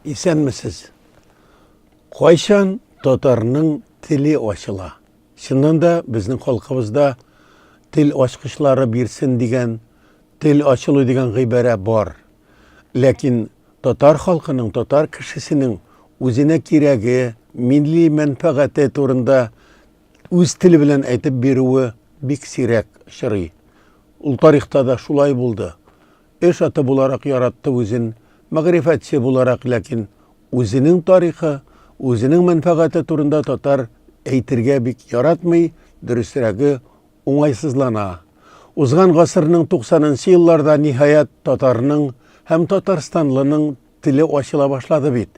Исәнмесез. Кайчан татарның теле ачыла? Чыннан да безнең халкыбызда тел ачкычлары бирсен дигән, тел ачылу дигән гыйбарә бар. Ләкин татар халкының, татар кешесенең үзенә кирәге, милли мәнфәгате турында үз теле белән әйтеп бирүе бик сирәк очрый. Ул тарихта да шулай булды. Эш аты буларак яратты үзен, мәгърифәтче буларак, ләкин үзенең тарихы, үзенең мәнфәгате турында татар әйтергә бик яратмый, дөресрәге, уңайсызлана. Узган гасырның 90 нчы елларда, ниһаять, татарның һәм татарстанлының теле ачыла башлады бит.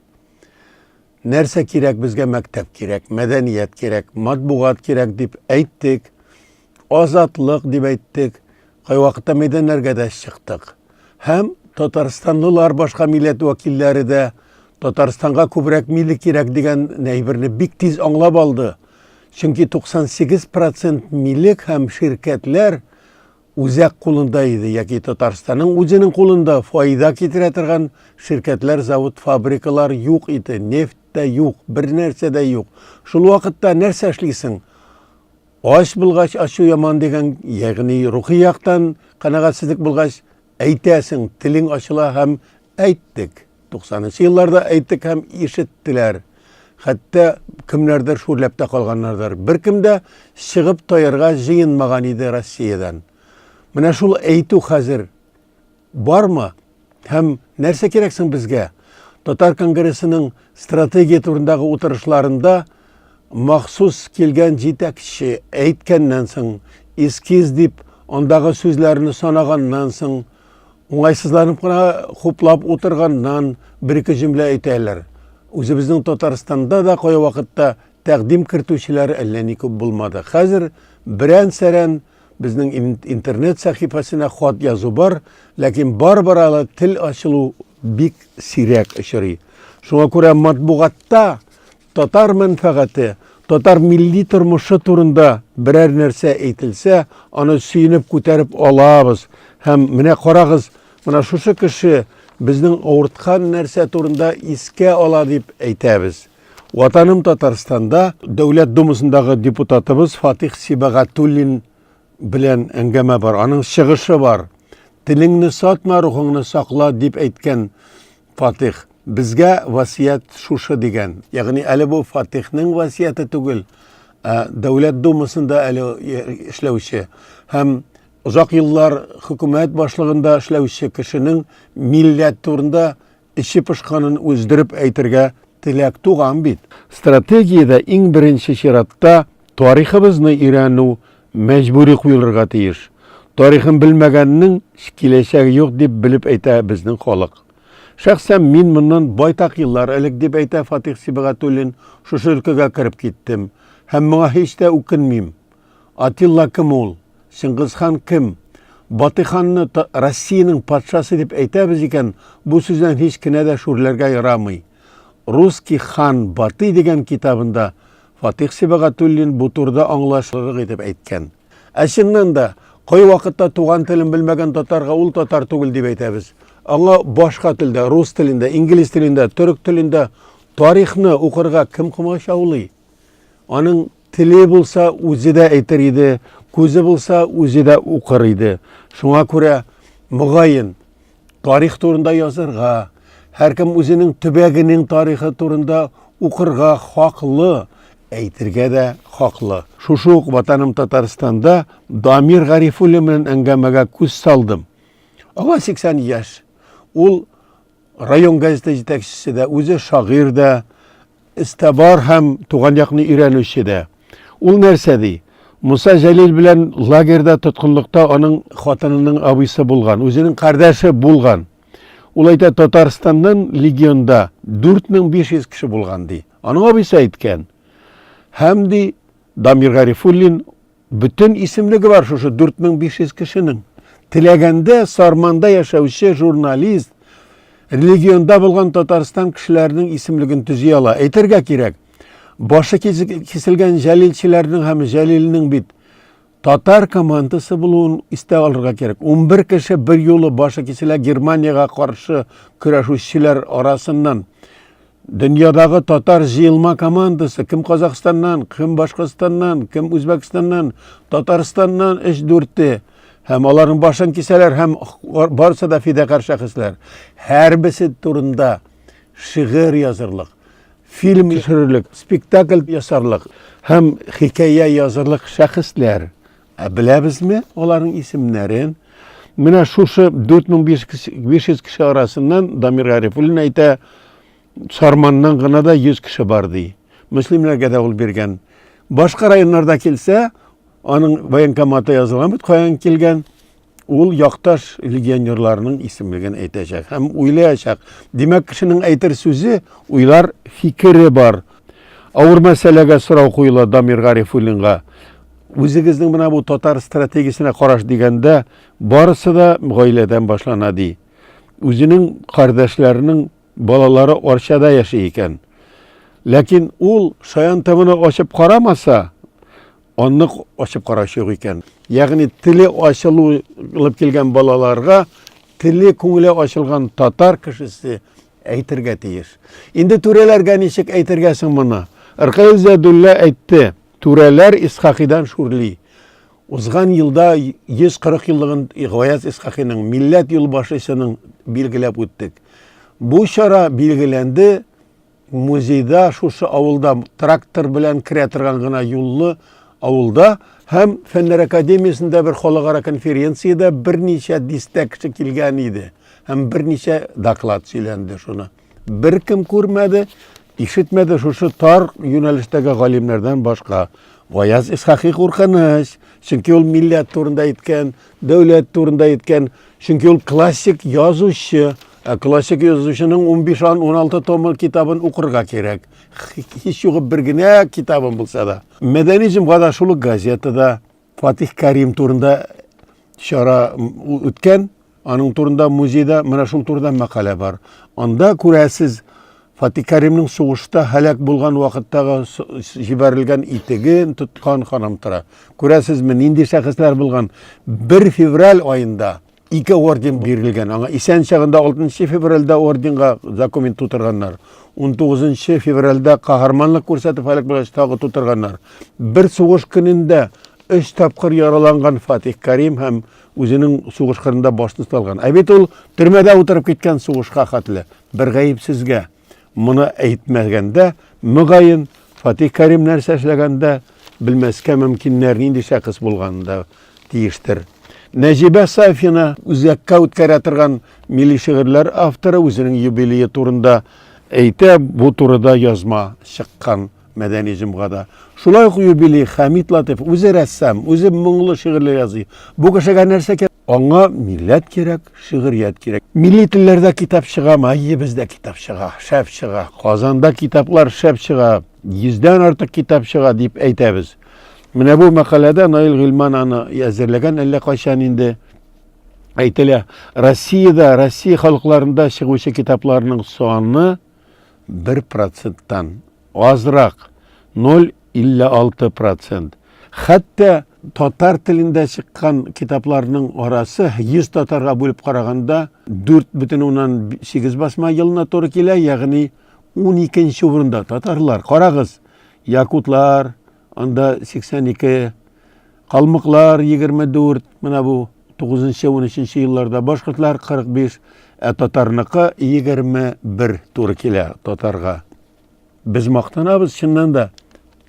Нәрсә кирәк безгә мәктәп кирәк, мәдәният кирәк, матбугат кирәк дип әйттек. Азатлык дип әйттек. Кайвакытта мәйданнарга да чыктык. Һәм татарстанлылар, башка милләт вәкилләре дә Татарстанга күбрәк милек кирәк дигән әйберне бик тиз аңлап алды. Чөнки 98% милек һәм ширкәтләр үзәк кулында иде яки Татарстанның үзенең кулында файда китерә торган ширкәтләр, завод, фабрикалар юк иде, нефть тә юк, бер нәрсә дә юк. Шул вакытта нәрсә эшлисең? Ач булгач, ачу яман дигән, ягъни рухи яктан канәгатьсезлек булгач, әйтәсең, телең ачыла һәм әйттек. 90 нчы елларда әйттек һәм ишеттеләр. Хәтта кемнәрдер шүрләп тә калганнардыр. Беркем дә чыгып таярга җыенмаган иде Россиядән. Менә шул әйтү хәзер бармы? Һәм нәрсә кирәк соң безгә? Татар конгрессының стратегия турындагы утырышларында махсус килгән җитәкче әйткәннән соң, эскиз дип андагы сүзләрне санаганнан соң, Уңайсызланып кына хуплап утырганнан бер-ике җөмлә әйтәләр. Үзебезнең Татарстанда да кай вакытта тәкъдим кертүчеләр әллә ни күп булмады. Хәзер берән-сәрән безнең интернет сәхифәсенә хат язу бар, ләкин барыбер әле тел ачылу бик сирәк очрый. Шуңа күрә матбугатта Татар мәнфәгате, татар милли тормышы турында берәр нәрсә әйтелсә, аны сөенеп күтәреп алабыз. Һәм менә карагыз, менә шушы кеше безнең авырткан нәрсә турында искә ала дип әйтәбез. Ватаным Татарстанда Дәүләт Думасындагы депутатыбыз Фатих Сибагатуллин белән әңгәмә бар, аның чыгышы бар. Телеңне сатма, рухыңны сакла дип әйткән Фатих, безгә васыять шушы дигән. Ягъни әле бу Фатихның васыяте түгел, ә Дәүләт Думасында әле эшләүче һәм озак еллар хөкүмәт башлыгында эшләүче кешенең милләт турында эче пошканын үздереп әйтергә теләк туган бит. Стратегиядә иң беренче чиратта тарихыбызны өйрәнү мәҗбүри куелырга тиеш. Тарихын белмәгәннең киләчәге юк дип белеп әйтә безнең халык. Шәхсән мин моннан байтак еллар элек, дип әйтә Фатих Сибагатуллин, шушы өлкәгә кереп киттем. Һәм моңа һич тә үкенмим. Атилла кем ул? Чыңгызхан кем? Батыйханны Россиянең патшасы дип әйтәбез икән, бу сүздән һич кенә дә шүрләргә ярамый. Русский хан Батый дигән китабында Фатих Сибагатуллин бу турыда аңлашылырлык итеп әйткән. Ә чыннан да, кайвакытта туган телен белмәгән татарга ул татар түгел дип әйтәбез. Аңа башка телдә, рус телендә, инглиз телендә, төрек телендә тарихны укырга кем комачаулый? Аның теле булса, үзе дә әйтер иде, күзе булса, үзе дә укыр иде. Шуңа күрә, мөгаен, тарих турында язырга, һәркем үзенең төбәгенең тарихы турында укырга хаклы, әйтергә дә хаклы. Шушы ук Ватаным Татарстанда Дамир Гарифуллин белән әңгәмәгә күз салдым. Аңа 80 яшь. Ул район газеты җитәкчесе дә, үзе шагыйрь дә, Эстабар һәм туган якны өйрәнүче дә. Ул нәрсә ди? Муса Җәлил белән лагерьда тоткынлыкта аның хатынының абыйсы булган, үзенең кардәше булган. Ул әйтә, Татарстаннан легионда 4500 кеше булган ди. Аның абыйсы әйткән. Һәм ди, Дамир Гарифуллин Бөтен исемлеге бар шушы 4500 кешенең. Теләгәндә Сарманда яшәүче журналист регионда булган Татарстан кешеләренең исемлеген төзи ала. Әйтергә кирәк, башы киселгән җәлилчеләрнең һәм Җәлилнең бит татар командасы булуын истә алырга кирәк. 11 кеше бер юлы башы киселә Германиягә каршы көрәшүчеләр арасыннан. Дөньядагы татар җыелма командасы, кем Казахстаннан, кем Башкортстаннан, кем Үзбәкстаннан, Татарстаннан өч-дүрте. Һәм аларның башын кисәләр һәм барысы да фидакарь шәхесләр. Һәрберсе турында шигырь язырлык, фильм төшерерлек, спектакль ясарлык һәм хикәя язырлык шәхесләр. Ә беләбезме аларның исемнәрен? Менә шушы 4500 кеше арасыннан Дамир Гарифуллин әйтә, Сарманнан гына да 100 кеше бар ди. Мөслимләргә дә ул биргән. Башка районнарда килсә, аның военкоматы язылган бит, каян килгән. Ул якташ легионерларның исемлеген әйтәчәк һәм уйлаячак. Димәк, кешенең әйтер сүзе, уйлар фикере бар. Авыр мәсьәләгә сорау куела Дамир Гарифуллинга. Үзегезнең менә бу татар стратегиясенә караш дигәндә, барысы да гаиләдән башлана ди. Үзенең кардәшләренең балалары Арчада яши икән. Ләкин ул Шаян ТВны ачып карамаса, аны ачып караучы юк икән. Ягъни теле ачылып килгән балаларга теле күңеле ачылган татар кешесе әйтергә тиеш. Инде түрәләргә ничек әйтергә соң моны? Ркаил Зәйдулла әйтте, түрәләр Исхакыйдан шүрли. Узган елда 140 еллыгын Гаяз Исхакыйның милләт юлбашчысының билгеләп үттек. Бу чара билгеләнде музейда шушы авылда трактор белән керә торган гына юллы авылда һәм Фәннәр академиясендә бер халыкара конференциядә берничә дистә кеше килгән иде һәм берничә доклад сөйләнде шуны. Беркем күрмәде, ишетмәде шушы тар юнәлештәге галимнәрдән башка. Гаяз Исхакый куркыныч, чөнки ул милләт турында әйткән, дәүләт турында әйткән, чөнки ул классик язучы. Ә классик язучының 15-16 томы китабын укырга кирәк. Һич югы бер генә китабын булса да. Мәдәни җомгада шул ук газетада Фатих Карим турында чара үткән. Аның турында музейда менә шул турыда мәкалә бар. Анда күрәсез, Фатих Каримның сугышта һәлак булган вакыттагы җибәрелгән итеген тоткан ханым тора. Күрәсезме, нинди шәхесләр булган? 1 февраль аенда ике орден бирелгән. Аңа исән чагында 6 февральдә орденга документ тутырганнар. 19 февральдә каһарманлык күрсәтеп һәлак булгач тагы тутырганнар. Бер сугыш көнендә өч тапкыр яраланган Фатих Карим һәм үзенең сугыш кырында башын салган. Ә бит ул төрмәдә утырып киткән сугышка хәтле бер гаепсезгә. Моны әйтмәгәндә, мөгаен, Фатих Карим нәрсә эшләгәндә белмәскә мөмкиннәр, нинди шәхес булганын да тиештер. Нәҗибә Сафина үзәккә үткәрә торган милли шигырьләр авторы үзенең юбилее турында әйтә, бу турыда язма чыккан Мәдәни җомгада. Шулай ук юбилей Хәмит Латыйф үзе рәссам, үзе моңлы шигырьләр язый. Бу кешегә нәрсә кирәк? Аңа милләт кирәк, шигърият кирәк. Милли телләрдә китап чыгамы? Әйе, бездә китап чыга, шәп чыга. Казанда китаплар шәп чыга, йөздән артык китап чыга дип әйтәбез. Менә бу мәкаләдә Наил Гыйльман аны әзерләгән әллә кайчан инде әйтелә. Россиядә, Россия халыкларында чыгучы китапларның саны 1 проценттан азрак, 0,56 процент. Хәтта татар телендә чыккан китапларның арасы 100 татарга бүлеп караганда 4,8 басма елына туры килә, ягъни 12 урында татарлар. Карагыз, якутлар анда 82, калмыклар 24, менә бу 9-13 елларда башкортлар 45, ә татарныкы 21 туры килә татарга. Без мактанабыз чыннан да.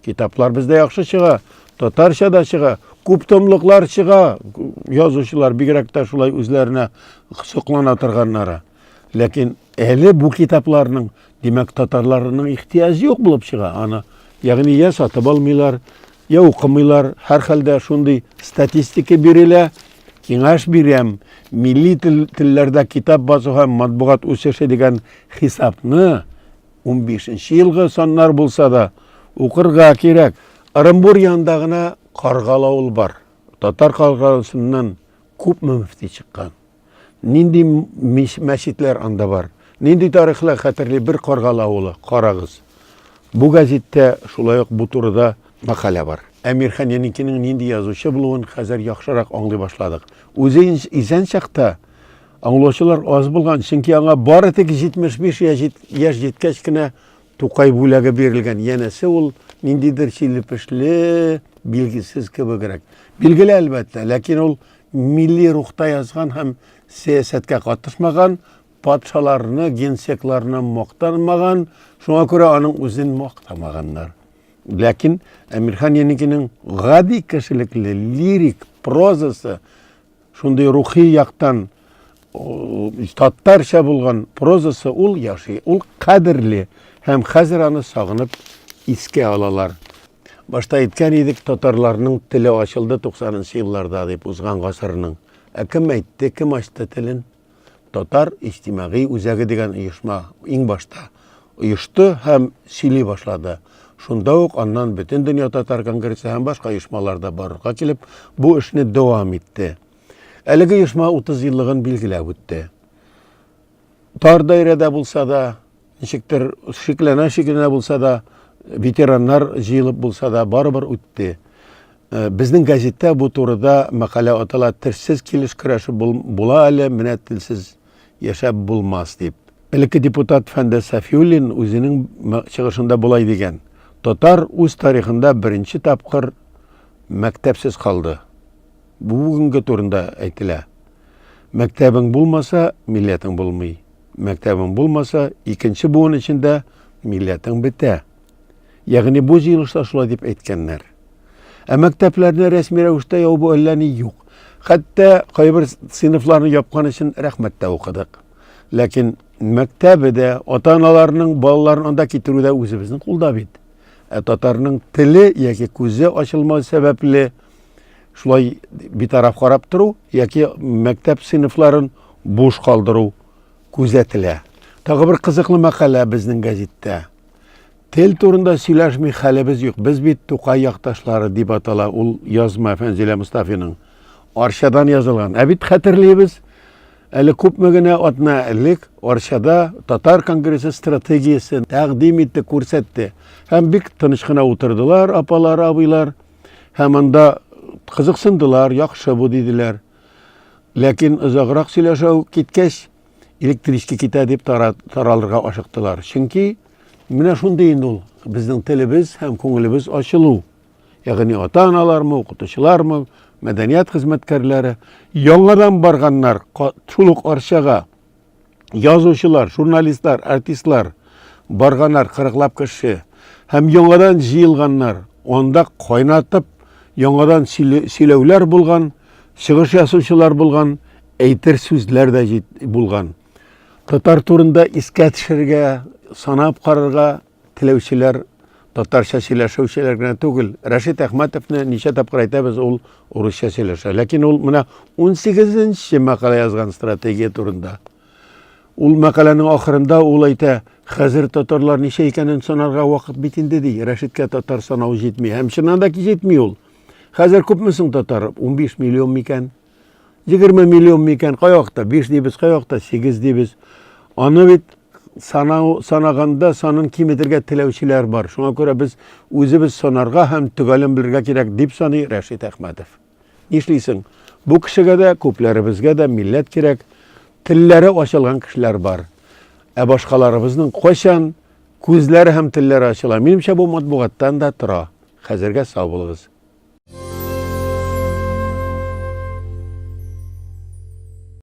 Китаплар бездә яхшы чыга, татарча да чыга, күп томлыклар чыга. Язучылар бигрәк тә шулай үзләренә соклана торганнары. Ләкин әле бу китапларның, димәк, татарларның ихтыяҗы юк булып чыга аны. Ягъни я сатып алмыйлар, я укымыйлар. Һәрхәлдә шундый статистика бирелә. Киңәш бирәм, милли телләрдә китап басу һәм матбугат үсеше дигән хисапны 15 елгы саннар булса да укырга кирәк. Ырымбур янында гына Каргалы авыл бар. Татар Каргалысыннан күпме мөфти чыккан. Нинди мәчетләр анда бар. Нинди тарихлар хәтерли бер Каргалы авылы, карагыз. Бу гәзиттә шулай ук бу турыда мәкалә бар. Әмирхан Еникинең нинди язучы булуын хәзер яхшырак аңлый башладык. Үзе исән чакта аңлаучылар аз булган, чөнки аңа бары тик 75 яшь җиткәч кенә Тукай бүләге бирелгән. Янәсе ул ниндидер чиле-пешле, билгесез кебегрәк. Билгеле, әлбәттә, ләкин ул милли рухта язган һәм сәясәткә катышмаган, патшаларны, генсекларны мактанмаган, шуңа күрә аның үзен мактамаганнар. Ләкин Әмирхан Еникинең гади кешелекле лирик прозасы шундый рухи яктан татарча булган прозасы ул яши, ул кадерле һәм хәзер аны сагынып искә алалар. Башта әйткән идек, татарларның теле ачылды 90 елларда дип узган гасырның. Ә кем әйтте, кем ачты телен? Татар иҗтимагый үзәге дигән оешма иң башта оешты һәм сөйли башлады. Шунда ук аннан Бөтендөнья татар конгрессы һәм башка оешмалар да барлыкка килеп, бу эшне дәвам итте. Әлеге оешма 30 еллыгын билгеләп үтте. Тар даирәдә булса да, ничектер шикләнә-шикләнә булса да, ветераннар җыелып булса да, барыбер үтте. Э, безнең газетта бу турыда мәкалә атала, телсез килеш көрәшеп була әле, менә телсез яшәп булмас дип. Элекке депутат Фәндәс Сафиуллин үзенең чыгышында болай дигән: Татар үз тарихында беренче тапкыр мәктәпсез калды. Бу бүгенге турында әйтелә. Мәктәбең булмаса, милләтең булмый. Мәктәбең булмаса, икенче буын эчендә милләтең бетә. Ягъни бу җыелышта шулай дип әйткәннәр. Ә мәктәпләрне рәсми рәвештә ябу әллә ни юк. Хәтта кайбер сыйныфларны япкан өчен рәхмәт тә укыдык. Ләкин мәктәбе дә, ата-аналарның балаларын анда китерү дә үзебезнең кулда бит. Ә татарның теле яки күзе ачылмау сәбәпле шулай битараф карап тору яки мәктәп сыйныфларын буш калдыру күзәтелә. Тагы бер кызыклы мәкалә безнең гәзиттә. Тел турында сөйләшми хәлебез юк. Без бит Тукай якташлары дип атала ул язма Фәнзилә Мостафиның. Арчадан язылган. Ә бит хәтерлибез, әле күпме генә атна элек Арчада Татар конгрессы стратегиясен тәкъдим итте, күрсәтте. Һәм бик тыныч кына утырдылар апалар, абыйлар. Һәм анда кызыксындылар, яхшы бу диделәр. Ләкин озаграк сөйләшү киткәч, электричка китә дип таралырга ашыктылар. Чөнки Менә шундый инде ул безнең телебез һәм күңелебез ачылу. Ягъни ата-аналармы, укытучылармы, мәдәният хезмәткәрләре яңадан барганнар шул ук Арчага. Язучылар, журналистлар, артистлар барганнар кырыклап кеше һәм яңадан җыелганнар. Анда кайнатып яңадан сөйләүләр булган, чыгыш ясаучылар булган, әйтер сүзләр дә булган. Татар турында искә төшерергә, санап карарга теләүчеләр татарча сөйләшүчеләр генә түгел. Рәшит Әхмәтовны ничә тапкыр әйтәбез, ул урысча сөйләшә. Ләкин ул менә 18-нче мәкалә язган стратегия турында. Ул мәкаләнең ахырында ул әйтә, хәзер татарлар ничә икәнен санарга вакыт бит инде ди. Рәшиткә татар санау җитми. Һәм чыннан да җитми ул. Хәзер күпме соң татар? 15 миллион микән? 20 миллион микән, кай вакытта 5 дибез, кай вакытта 8 дибез. Аны бит санау, санаганда санын киметергә теләүчеләр бар. Шуңа күрә без үзебез санарга һәм төгәлен белергә кирәк, дип саный Рәшит Әхмәтов. Нишлисең? Бу кешегә дә, күпләребезгә дә милләт кирәк. Телләре ачылган кешеләр бар. Ә башкаларыбызның кайчан күзләре һәм телләре ачыла? Минемчә, бу матбугаттан да тора. Хәзергә сау булыгыз.